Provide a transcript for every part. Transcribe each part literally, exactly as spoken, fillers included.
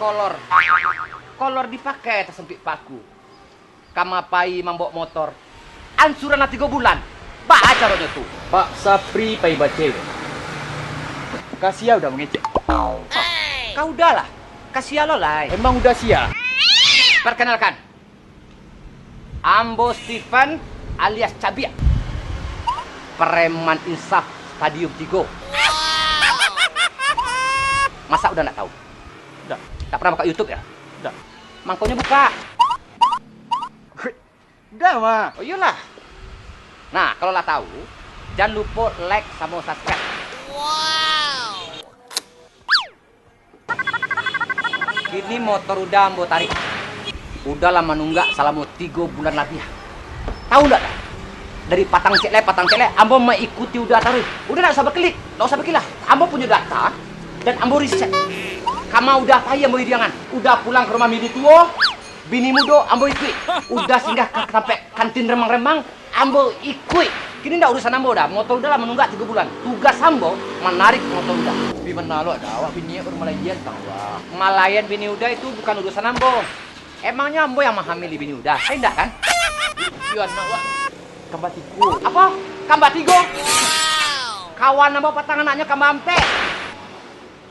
Kolor. Kolor dipakai tasempik paku. Kama pai mambawok motor. Ansuran lah tigo bulan. Baa caronyo tu? Pak Sapri pai bacewek. Ka sia udah mangecek? Ka udah lah. Ka sia lo lai. Emang udah sia? Perkenalkan. Ambo Stephen alias Cabiak. Preman Insaf Stadium Tigo. Masa udah ndak tahu? Ndak. Ndak pernah buka YouTube ya? Ndak. Mangkonyo buka. Dah, mah. Oh, iyolah. Nah, kalau lah tahu, jangan lupa like sama subscribe. Kini motor udah ambo tarik. Udah lah manunggak salamo tigo bulan labiah. Tahu ndak dah? Dari patang cek lai, patang cek lai, ambo maikuti udah taruih. Udah ndak usah bakilih, ndak usah bakilah. Ambo punyo data, dan ambo riset. Kama udah pai ambo idiangan. Udah pulang ka rumah bini tuo, bini mudo ambo ikuik. Udah singgah ka tampek kantin remang-remang, ambo ikuik. Kini ndak urusan ambo dah. Motor udah lah manunggak tigo bulan. Tugas ambo manarik motor udah. Tapi bana lo dah, awak bini baru malayan tang, wah. Malayan bini udah itu bukan urusan ambo. Emangnya ambo yang mahamili bini udah? Saya ndak kan? Iyo anak, wak. Kamba tigo. Apo? Kamba tigo? Kawan ambo patang anaknyo kamba ampek.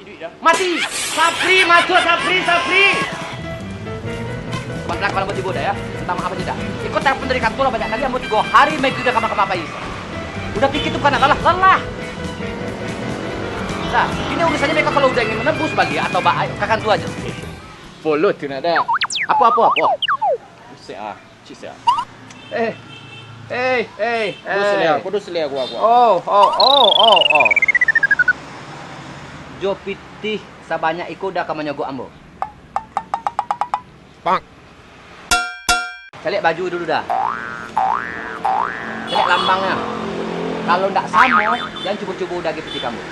Iduik dah. Mati! Sapri, masuak, Sapri, Sapri! Sabantar, kalau ambo tibo dah, ya. Minta maaf aja dah. Iko telepon dari kantor lah banyak kali, ambo tigo hari maikuik udah kama-kama pai. Udah pikir tu bukan nak lalah, lalah! Nah, ini urusannya mereka kalau udah ingin menebus baliak atau ba-, ka kantor aja. Polo tu nak dah. Apo, apo, apo? Buset ah. Cik sia. Eh, eh, eh, Kudo eh. Selia, kudo selia gua, gua. Oh, oh, oh, oh, oh. Jo pitih sabanyak iko udah ka manyogok ambo. Pak. Caliak baju dulu dah. Caliak lambangnya. Kalau ndak samo, jangan cubo-cubo udah pitih kamu.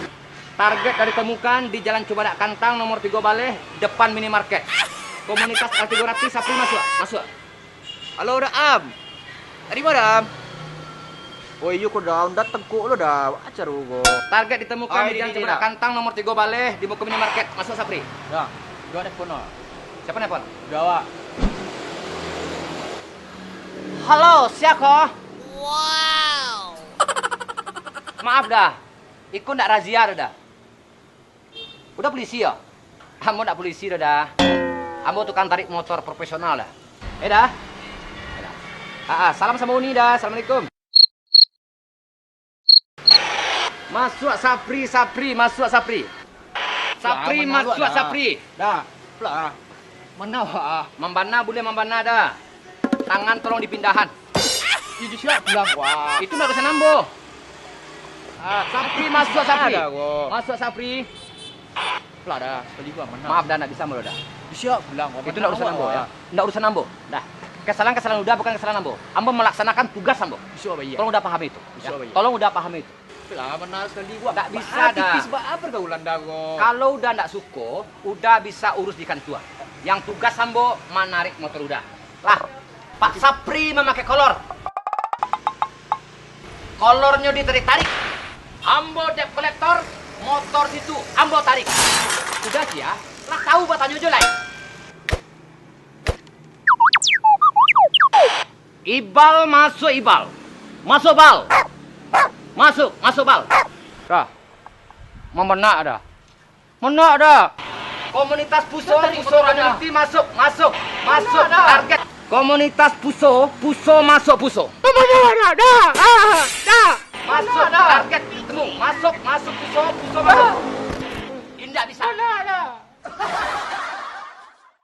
Target dari temukan di Jalan Cubadak Kantang nomor tigo baleh, depan minimarket. Komunitas L tigo ratus, Sapri masuak, masuak. Halo, Da Am. Dari ma, Da Am? Oh, iyo ko, Da Am, datang ko lo, Da. Acara ko. Target ditemukan di Jalan Cubadak Kantang nomor tigo baleh di muko minimarket. Masuak, Sapri. Da, Da, telepon lo. Siapa nelpon? Da, awak. Halo, sia ko? Wow. Maaf, Da. Iko ndak razia, Da. Udah polisi yo? Ambo ndak polisi doh, Da. Ambo tukang tarik motor profesional, Da. Eh, Da? Eh, Da. Ah, ah, salam sama Uni, Da. Assalamualaikum. Masuak, Sapri, Sapri, masuak, Sapri. Sapri, masuak, Sapri. Da, pulang ah. Mano, ah? Mambana buliah mambana, Da. Tangan tolong dipindahan. Ih, siap pulang, wah. Itu ndak urusan ambo. Ah, Sapri, masuak, Sapri. Masuak, Sapri. Pulang, Da. Sekali gua mano. Maaf, Da, ndak bisa ambo, Da. Siap pulang, wah. Itu ndak urusan ambo, ya. Ndak urusan ambo, Da. Kesalahan-kesalahan Uda bukan kesalahan ambo. Ambo melaksanakan tugas ambo. Tolong Uda pahami itu. Tolong Uda pahami itu. Lah, bana sakali, wak. Ndak bisa, Da. Tipis baa pergaulan, Da, ko. Kalau Uda ndak suko, Uda bisa urus di kantua. Yang tugas ambo manarik motor Uda. Lah, Pak Sapri mamakai kolor. Kolornyo ditarik-tarik. Ambo dep kolektor, motor situ ambo tarik. Uda sia, lah tahu batanyo jo lai. Ibal masuak, Ibal. Masuak, Bal. Masuak, masuak, Bal. Da. Mambana, Da. Mambana, Da. Komunitas Puso, Puso community masuak, masuak, masuak. Target. Komunitas Puso, Puso masuak, Puso. Mambana, Da. Da. Ah, Da. Masuak, target. Temu. Masuak, masuak, Puso, Puso masuak.